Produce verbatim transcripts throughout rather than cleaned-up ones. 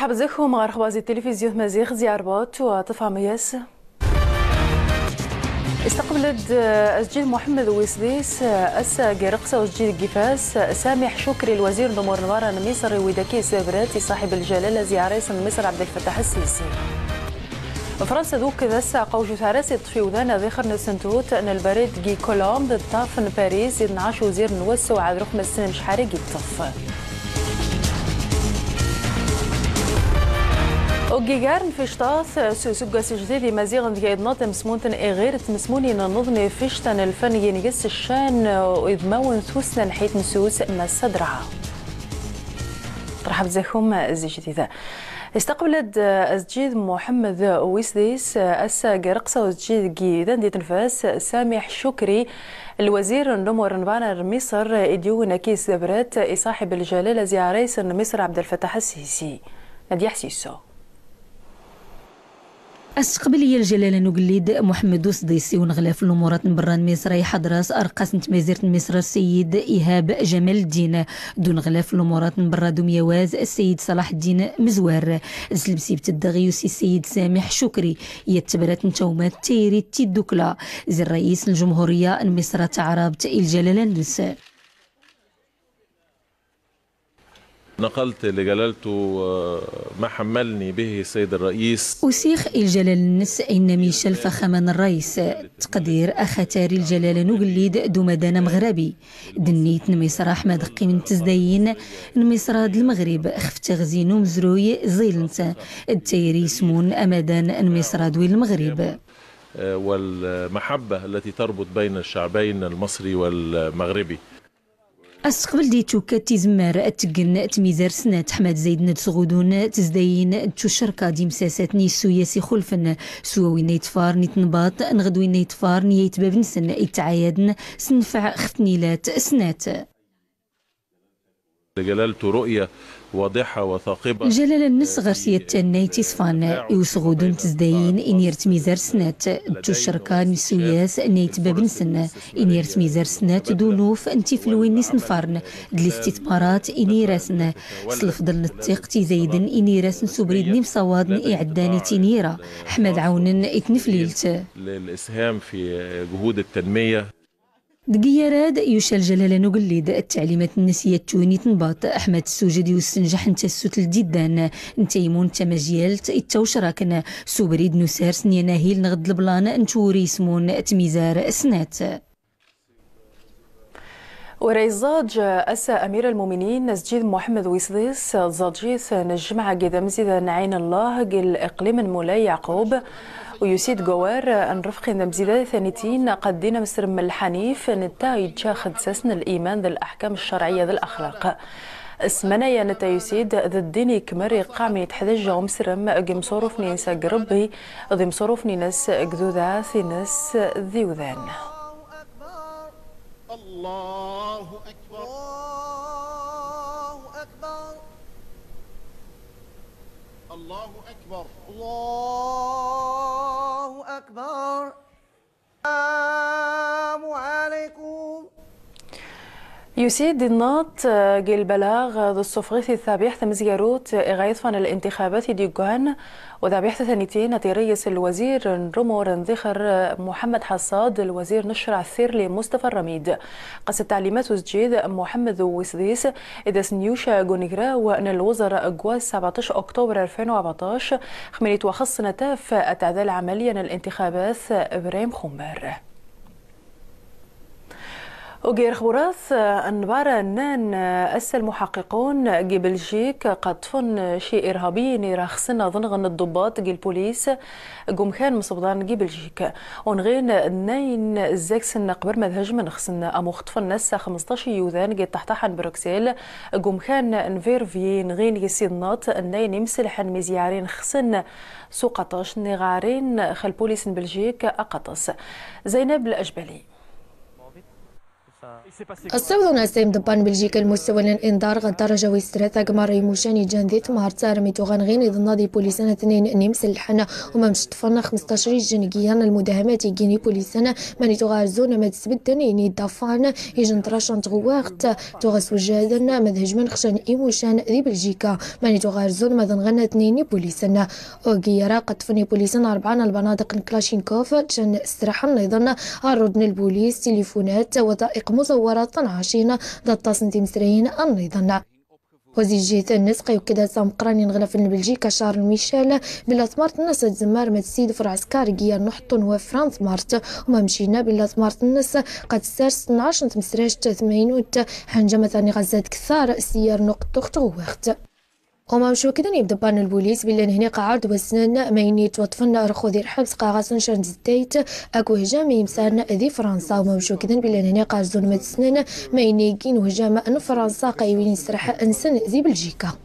Ḥbzekkum ɣer xbazi tilifizyu tmaziɣt zi arbaɛt u tfahmyas. Isteqbel-d, eh, asǧid Muḥemmed Wisdis, eh, ass-a g ireqsa usǧid g ifas, eh, Samiḥ Cukri, lwazir n lumuṛ n berra n Miṣr, iwwi-d akis d abrat i ṣaḥib lǧalala zi ṛṛayis n Miṣr Ɛebdelfettaḥ Ssisi. Fransa d uked ass-a qawjut ara s iṭṭef iwdan ad ixer n sentut n lbarid g Kolomb d ṭṭaf n Paris, id nɛac uzir n wass u ɛad ruḥ ma ssnem cḥari g iṭṭef. Ugigar n ficṭat s useggas jdid imaziɣen deg aydnaṭ imsmunten iɣir tmesmunin n nuḍn ificṭan lfan yinges ccan u idmawen tussna n ḥit n sus massa drɛa. Ṭrḥa bzakum zi jdida. Isteqbel-d, eh, asǧid Muḥemmed Wisdis, eh, ass-a g ireqsa usǧid g idan di tnfas, Samiḥ Cukri, lwazir n lumuṛ n berra n Miṣr, eh, id yuwin akis d abrat i ṣaḥib lǧalala zi ṛṛayis n Miṣr Ɛebdelfettaḥ Ssisi. Nadya Ḥsiso. Asteqbel i lǧalala n ugellid Muḥemmed Usdis i uneɣlaf n lumurat n berra n Miṣr, iḥḍer-as areqqas n tmazirt n Miṣr Sseyid Ihab Ǧamal Ddin, d uneɣlaf n lumurat n berra d umyawaz Sseyid Ṣalaḥ Ddin Mezwar. D s lemsibt ddeɣ i yusi Sseyid Samiḥ Cukri, yat tebrat n tawmat tayri d tiddukla, zi ṛṛayis n lǧumhuriya n Miṣr taɛrabt i lǧalala-nnes. نقلت لجلالته، آه، ما حملني به سيد الرئيس. Usiɣ i lǧalala-nnes ayen am icel f axxam n ṛṛayis. Ttqdir axatar i lǧalala n ugellid d umadan ameɣrabi. D nniyt n Miṣra ḥma d qqimen tezdayin n Miṣra d Lmeɣrib xef tiɣzi n umezruy ẓilent d tayri yesmun amadan n Miṣra d win Lmeɣrib. آه، والمحبة التي تربط بين الشعبين المصري والمغربي. Asteqbel di tukkat tizemmar ad teggen tmizar snat ḥma d zayden ad sɣudun tezdayin d tucerka d imsasat n yissuyas ixulfen, swa winna yeṭṭfaren i tnbaḍt neɣ d winna yeṭṭfaren i yaytbab-nsen ittɛayaden s nnfeɛ xef tnilat snat. لجلالته رؤية واضحة وثاقبة. Lǧalala-nnes ɣer-s yat tannayt iṣfan i usɣudu n tezdayin inir tmizar snat d tucerka n yissuyas n yaytbab-nsen inir tmizar snat d unuf n tiflwin n isenfaren d listitmarat inir-asen s lefḍel n ttiqt izayden inir-asen s ubrid n imsawaḍen iɛeddan i tinira ḥma d ɛawnen i tneflilt. للإسهام في جهود التنمية. Deg iyarad, yuca lǧalala n ugellid d teɛlimat-nnes yat twinit n baṭ, ḥma tessujed i ussenjaḥ n tasut n lǧiddan n taymun d tamazyalt i ttawcraken s ubrid n users n yanahil neɣ d leblan n twuri yesmun tmizar snat. Ura iẓaǧ ass-a Amir al-Muminin Sǧid Muḥemmed Wisḍis, tẓaǧit n lǧemɛa g tamzida n Ɛin Allah g liqlim n Mulay Yeɛqub, u yusi-d g wawar n rrefqi n tamzida tanitin, qaddin amesrem lḥanif, netta yeǧǧa xedsas n liman d laḥkam ccerɛiyya d laxlaq. Ssmana-ya netta yusi-d d ddin ikmer iqqam itḥdaǧǧa umesrem g imṣuruf-nni-ines g Rebbi d imṣuruf-nni-ines g tudert-ines d iwdan. الله أكبر. الله أكبر. الله أكبر. الله أكبر. السلام عليكم. Yusi-d innaṭ, eh, g lbalaɣ, eh, d ṣṣufɣit i ttabɛt tamezgarut, eh, iɣa iṭṭfan lintixabat i d-yeggan, u ttabɛt tanitin ad t-irres lwazir n lumuṛ n dixer, eh, Muḥemmed Ḥaṣṣad, lwazir n ccreɛ tirli Mustafa Ramid. Ɣas ttaɛlimat usǧid Muḥemmed Wisḍis, id as-yuca g unegraw n lweẓra g wass sbeɛṭac uktuber alfin u rbeɛṭac, xmi n itwaxeṣṣen ad taf ad teɛda lɛamaliya n lintixabat Ibrahim Xummer. Ugar ixburat n berra nnan ass-a lmuḥaqiqun g Beljik qaṭṭfen ci irhabiyin ira xsen ad nɣen ḍḍubaṭ g lpulis g umkan msebḍan g Beljik. U nɣin nnayen zzags-nn qbel ma d-hejmen xsen am uxṭṭf-nn ass-a xmesṭac iyudan g ṭṭaḥṭaḥa n Bruxelles g umkan n Verviers, nɣin g sidnaṭ nnayen imselḥen mi zyaɛrin xsen s uqaṭac n iɣarin x lpulis n Beljik aqaṭas. Zeynab Lajbali. Ssiwḍen ass-a imḍebber n Belǧika lmustawa n linḍar ɣer ddaraja wis tlata g merra imucan iǧan di tmart, armi tuɣa nɣin iḍnad ipulisan tnayn n imsellḥen, u ma mceṭṭfen xmesṭac ijjen g yir n lmudahamat iggin ipulisan, mani tuɣa rzun ma d-sbedden ini ḍḍafan ijjen n traca n tɣewwaɣt, tuɣa swejjaden ma d-hejmen xcan imucan di Belǧika, mani tuɣa rzun ma d-nɣen tnayn ipulisan. Ugi ara qeṭṭfen ipulisan rebɛa n lbanaḍiq n Kalachnikov, ččan sraḥ nniḍen, rrud n lbulis, tilifunat, waḍa'iq muẓawwara, ṭnac, d aṭas n timesrayin nniḍen. U zi lǧiht-nnes, qa yukked ass ameqqran i ineɣlafen n Belǧika Charles Michel, billa tmart-nnes ad tzemmer ma tsidef lɛesker g yir n uḥeṭṭun wa Fransa tmart, u ma mcina billa tmart-nnes qa tessers tnac n tmesract tmaynut, ḥenǧa ma tani ɣazzat ktar s yir n uqeṭṭu n tɣewwaɣt. U ma mcukden imḍebber n lbulis billa nhni qa ɛard wassnen ma ini ttwaṭṭfen rxud i lḥebs qa ɣasen can zeddayt ak wehjam imsan di Fransa. U ma mcukden billa nhni qa rzun ma d-ssnen ma ini iggin wehjam n Fransa qa iwin sraḥ nsen di Belǧika.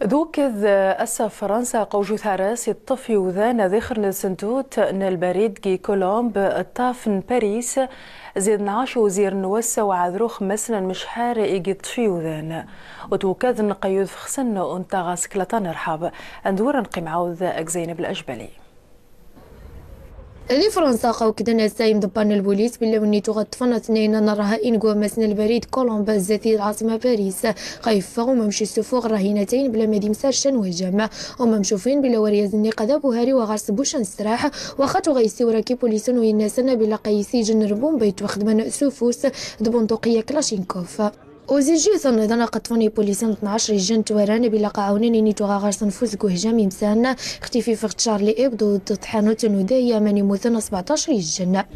D uked ass-a Fransa qa ujut aras iṭṭef yudan ad ixren d sentut n lbarid gi Colombes, ṭṭaf n Paris, Zid nɛac uzir n wass-a uɛadru xemmas n lmecḥar i yeṭṭef yudan. U twukad n qayyud fxsen u ntaɣ as klaṭa n rḥab. Ad ndwir ad nqim ɛawd ag Zeyneb Lajbali. Di Fransa qa ukden ass-a imḍebber n lbulis billa wenni tuɣa ṭṭfen tnayn n rrahain g wammas n lbarid Colombes zdat i lɛaṣima Paris. Qa yeffeɣ u ma mci sufuɣ rrahinatayn bla ma d-imsar can wehjam. U ma mcufin billa waryaz-nni qa d abuhari wa ɣar s bucan sraḥ, Waxa tuɣa yessiwra k ipulisen u yenna-sen billa qa yis ijen n lbumba yettwaxedmen s ufus d bunduqiya Kalachnikov. U zi lǧiht nniḍen qa ṭṭfen ipulisen tnac ijen ttwaran billa qa ɛawnen ini tuɣa ɣar-sen fus g wehjam imsan, xtif iffeɣ-d Charlie Hebdo d tḥanut n uday, aman imuten sbeɛṭac ijen.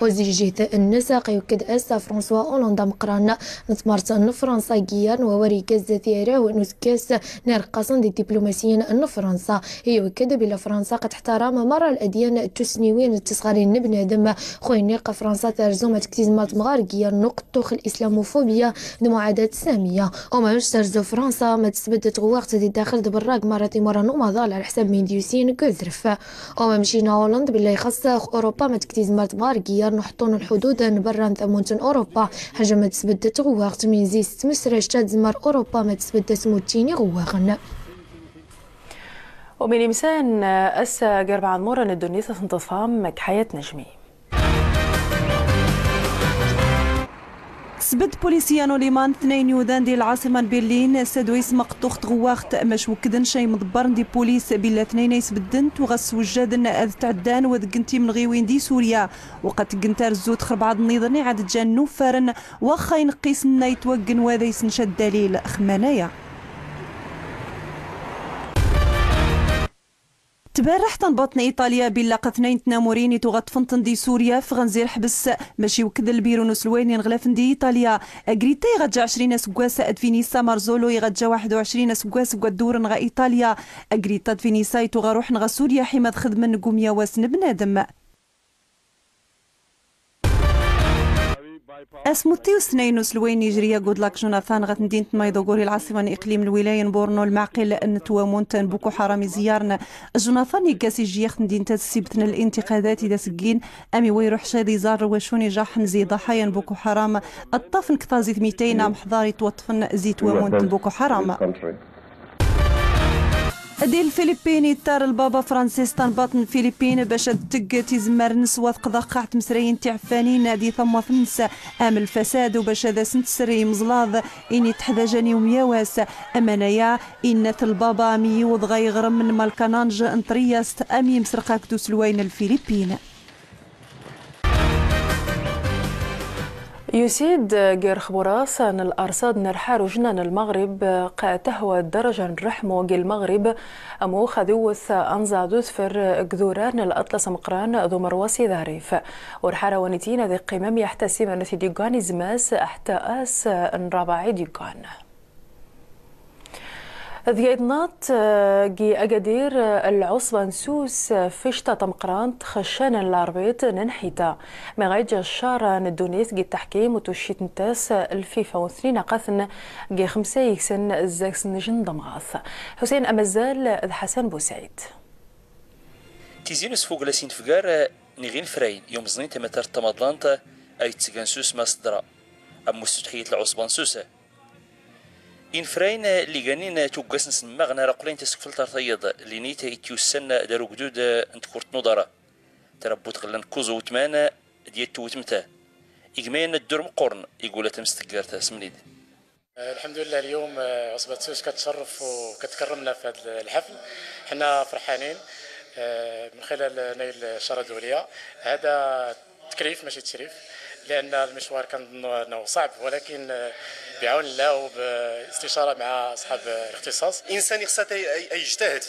U zi lǧiht-nnes qa yukked ass François Hollande ameqqran n tmart n Fransa g yir n wawar iggaz zdat i iraw n uskkas n ireqqaṣen d idiplumasiyen n Fransa. Iwekked billa Fransa qa teḥtaram merra ladyan d tusniwin d tesɣarin n bnadem. Xuyni qa Fransa terzu ma tktiz ma temɣar g yir n uqeṭṭu x lislamufubiya d muɛadat samiya. U ma mc terzu Fransa ma tesbedd tɣewwaɣt di ddaxel d berra g merra timura n umaḍal ɛla ḥsab n imyusiyen g uzref. U ma mcina Hollande billa ixaṣṣ x Urupa ma tktiz ma temɣar g yir n uḥeṭṭun n lḥudud n berra n tamunt n Urupa. Ḥaǧa ma tesbedd tɣewwaɣt min zi s tmesract ad tzemmer Urupa ma tesbedd asmutti n iɣewwaɣen. U min imsan ass-a g rebɛa n tmura n ddunit ad ten-teḍfam g Ḥayat Nejmi. Tesbedd pulisiya n Uliman tnayn yudan di lɛaṣima n Berlin s adwayes maqeṭṭu x tɣewwaɣt, mac wekkden ca imḍebbren di pulis billa tnayn ay sbedden tuɣa swejjaden ad tɛeddan wa deggen timneɣiwin di Surya, u qa teggen tarezzut x rebɛa nniḍen iɛad ǧan nuffaren, waxxa ineqqisen-nna itwaggen wa d aysnca ddalil x manaya. Tberreḥ tanbaḍt n Iṭalya billa qa tnayn tnamurin i tuɣa ṭṭfen-ten di Surya ffɣen zi lḥebs, mac iwekked lbiru n uselway n ineɣlafen di Iṭalya. Agrita iɣa ǧǧa ɛecrin aseggas d Vinissa Marzolo iɣa ǧǧa waḥed u ɛecrin aseggas g waddurn ɣa Iṭalya. Agrita d Vinissa i tuɣa ruḥen ɣa Surya ḥima ad xedmen g umyawas n bnadem. Asmutti usnay n uselway n ijri agudlak Jonathan ɣa tmdint n Maiduguri, lɛaṣima n iqlim lwilaya n Borno, lmaɛqil n twamunt n Boko Haram iziyyaren. Jonathan iggas ijji ɣ tmdint ad ssibt n lintiqadat id aseggin, ami wa iruḥ ciḍ iẓar wacu n ijaḥen zi ḍaḥaya n Boko Haram, ṭṭaf n ktaẓ i tmitayn amḥḍar itwaṭṭfen zi twamunt n Boko Haram. Di Lfilipin, ittar Lbaba Fransis tanbaḍt n Lfilipin bac ad tegg tizemmar-nnes wa teqḍa ɣ tmesrayin tiɛeffanin di tammaḍt-nnes am lfasad, u bac ad asen-tserr i imeẓlaḍ ini teḥdajan i umyawas. Amanaya, innat Lbaba mi yiwḍ ɣa iɣrem n Malkananj n Triyast, am imsreq akked uselway n Lfilipin. Yusi-d ger xburas n larsad n rḥar ujnan n Lmeɣrib, qa tehwa ddaraja n rreḥmu g Lmeɣrib, am ux ad iwwet anẓad udfer g idurar n Laṭlas Ameqqran d umerwas iḍarif. Ur ḥar a wen-itin ad iqqim am yaḥta simana i d-iggan izmas ḥta ass n rabaɛ i d-iggan. Deg Aytnaḍ, eh, gi Agadir, eh, lɛuṣba n Sus, eh, ficṭa tameqqrant, xeccan n larbit n nḥita. Mi ɣa iǧǧa ccar n ddunit gi taḥkim u tuccit n tas, eh, lfifa u tnin aqaten gi xemsa yegsen zzags n nejn d amɣat. Ḥusin Amazzal d Ḥasan Busɛid. Tizi n usfugel asin tefgar, eh, Niɣ inefrayen yumẓnin tamatart tamaḍlant ay ttgan s usma s tḍra, am ussutḥiyat lɛuṣba n Susa. Inefrayen lli ganin tuggas n semmaɣ n ara qlin tasekfelt ar tayeḍ, linit i t-yussan d arugdud n tkurt n uḍara. Tarabbut ɣellan kuẓ u tman d yat tewtmt-a. Igmayen n ddur meqqoren igula tamestegart asmnid. الحمد لله، اليوم، آه، عصبة سوس كتشرف وكتكرمنا في هذا الحفل. حنا فرحانين، آه، من خلال نيل الشارة الدولية. هذا تكريف ماشي تشريف، لأن المشوار كنظن أنه صعب، ولكن، آه، بعون الله وباستشارة مع أصحاب الاختصاص. Insan ixṣṣa-t ay, ay, ay yejtahd,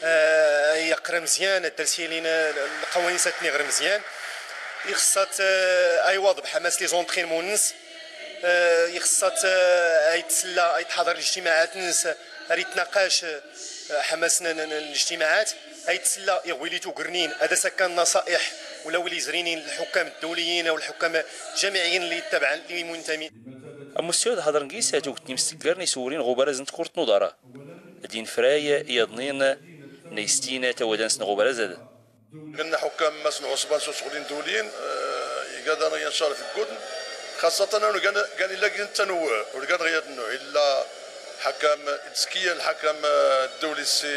ah, ay yeqqar mezyan, ad d-tals ilin, ah, lqawanin-is ad ten-iɣer mezyan. Ixṣṣa-t, ah, ay iwaḍeb ḥamas les entraînements-ines. Ah, ixṣṣa-t, ah, ay yetsella, ay yettḥaḍar lijtimaɛat-ines, ar yettnaqac, ah, ḥamas n, n, n lijtimaɛat, ay yetsella iɣwil itugrnin, ad as-akkan naṣa'iḥ, ula win izrinin lḥukkam ddewliyin aw lḥukkam ljamiɛiyin lli yettabaɛen, lli muntamin. Am ussuyad ḥaḍren gis tuget n imseggarn isewwren ɣ ubaraz n tkurt n uḍara. D inefray yaḍnin n yistin tawadan-nsen ɣ ubaraz-ad. Gana ḥukkam mass n ɛuṣba n Susa ɣlin dewliyin, eh, igad-aneɣ yan caref deg wudn, xaṣṣatan anwa gana, gana illa gin tanwuɛ, ur gana ɣ yad nnuɛ, illa ḥakam Tezkiya, lḥakam, eh, ddewli ssi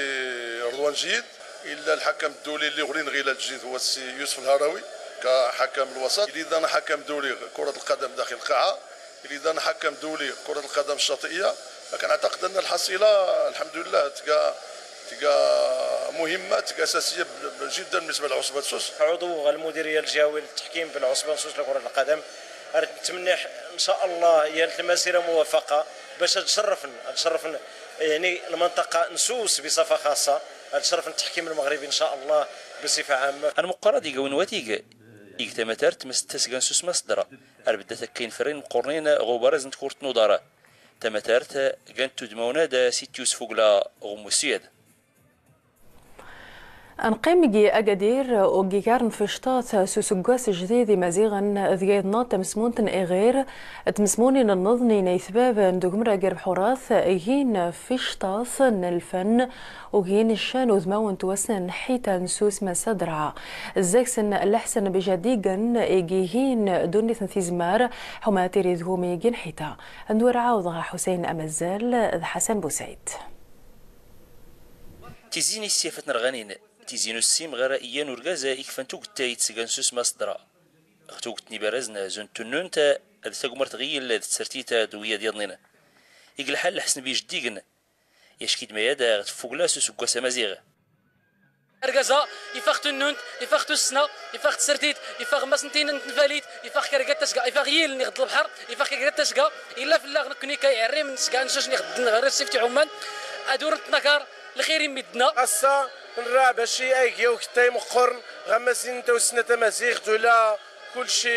Rḍwan Jiyed, illa lḥakam ddewli lli ɣlin ɣ illa lǧid huwa ssi Yusef Lharawi, ka ḥakam lwasaṭ, illa iḍan ḥakam ddewli kurat lqadam daxil lqaɛa. إذا حكم دولي كرة القدم الشاطئية، لكن أعتقد أن الحصيلة الحمد لله تلقى، تلقى مهمة، تلقى أساسية ب-، ب-، جدا بالنسبة لعصبة سوس. عضو المديرية الجهوية للتحكيم بالعصبة سوس لكرة القدم. نتمنى ح-، إن شاء الله يا المسيرة موفقة باش تشرفن، تشرفن يعني المنطقة نسوس بصفة خاصة، تشرفن التحكيم المغربي إن شاء الله بصفة عامة. Ar meqqar ad iga win watig, ig tamatart tmest tasga n susma s ddra. Ar beddat akka inefrayen meqqurnin ɣ ubaraz n tkurt n uḍar. Tamatart gant udmawn-ad s ittus fugla ɣ umussu-ad. Ad neqqim g Agadir, uggar n Ficṭat s useggas jdid Imaziɣen deg ay d-nna tamesmunt n Iɣir, tmesmunin nniḍnin ay tbab n dugmer agar bḥurat, gin Ficṭat n lfen, ugin ccan udmawn n twassna n ḥita n susma s ddra. Zzag-sen Lḥsen Bijadigen, igi hin ddunit n tizmar, ḥuma tiri d gumi gin ḥita. Ad nwir ɛawdeɣ Ḥusayn Amazzal d Ḥasan Busɛid. Tizi n issiyafat n rɣanin, tizi n ussimɣer i yan urgaz ikfan tuget ay tsga n susma s ddra. Ɣ tuget n ibarrazen zun tunnunt d tagmert ɣ yill d tsertit d wiyaḍ yaḍnin. Ig lḥal Lḥsen Bijadigen, Yack-id ma yad ɣ tfugla s useggas amaziɣ. Argaz-a ifeɣ tunnunt, ifeɣ tussna, ifeɣ tsertit, ifeɣ mass n tin n tnfalit, ifeɣ kargat tasga, ifeɣ yill n iɣed lebḥer, ifeɣ kargat tasga, illa fell-aɣ nekkni kay iɛerrim n sga n zuj n iɣedden ɣer sifti ɛumman, ad ur nettnagar lxir i midden-a. Ass-a nra bac i ay yaw kettay meqqorn ɣ masin n tawssna tamaziɣt ula kulci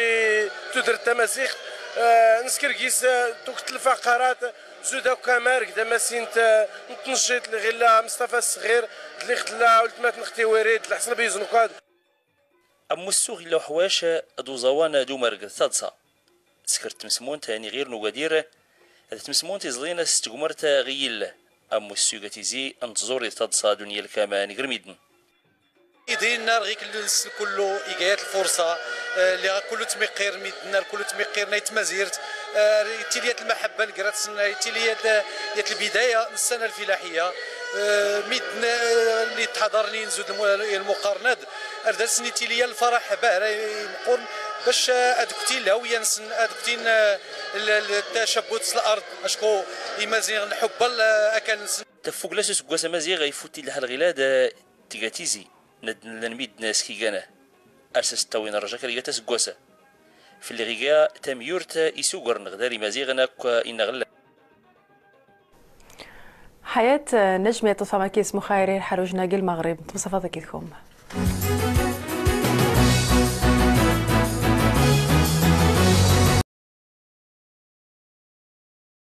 tudert tamaziɣt, eh, neskergis, eh, tuget lfaqarat, zud akk amarg d amasint, eh, n tnecciṭ li ɣ illa Mestafa Sɣir, d li ɣ tella ultmat n Xtiwiri, d Lḥsen Biznukad. Amussu ɣ illa uḥwac d uẓawan d umarg d taḍsa. Teskert tmesmunt n iɣir n ugadir d tmesmunt iẓlin s tgmert ɣ yill. Amussu iga tizi n tẓuri d taḍsa d unyal kama n igrmiden. Idin nar ɣik lls kullu iga yat lfursa, eh, li ɣa kullu tmiqqir midden, ar kullu tmiqqir nay tmazirt, eh, tili yat lmaḥabba n grat-sen, tili yat, yat lbidaya n ssana lfilaḥiya, eh, midden, eh, li tḥaḍarnin zud lmu-, lmuqarnad, ar darsen itili ya lfaraḥ bahra imqurn, bac, eh, ad ktin lhawya-nsen, ad ktin, eh, l-, l-, tacabbut s lard, acku imaziɣen ḥubba l-, akal-nsen. Tafugla s useggas amaziɣ ifut-id lḥal ɣilad, eh, Tga tizi, nadden llan midden s kigan, ar s as-ttawin rrja kra iga taseggas. Fell-i ɣ iga tamyurt isugren ɣ dar imaziɣen akk inna ɣ llan. حياة نجمة تطفى مكيس مخايرين حروجنا قل مغرب مصفى ذكيتكم.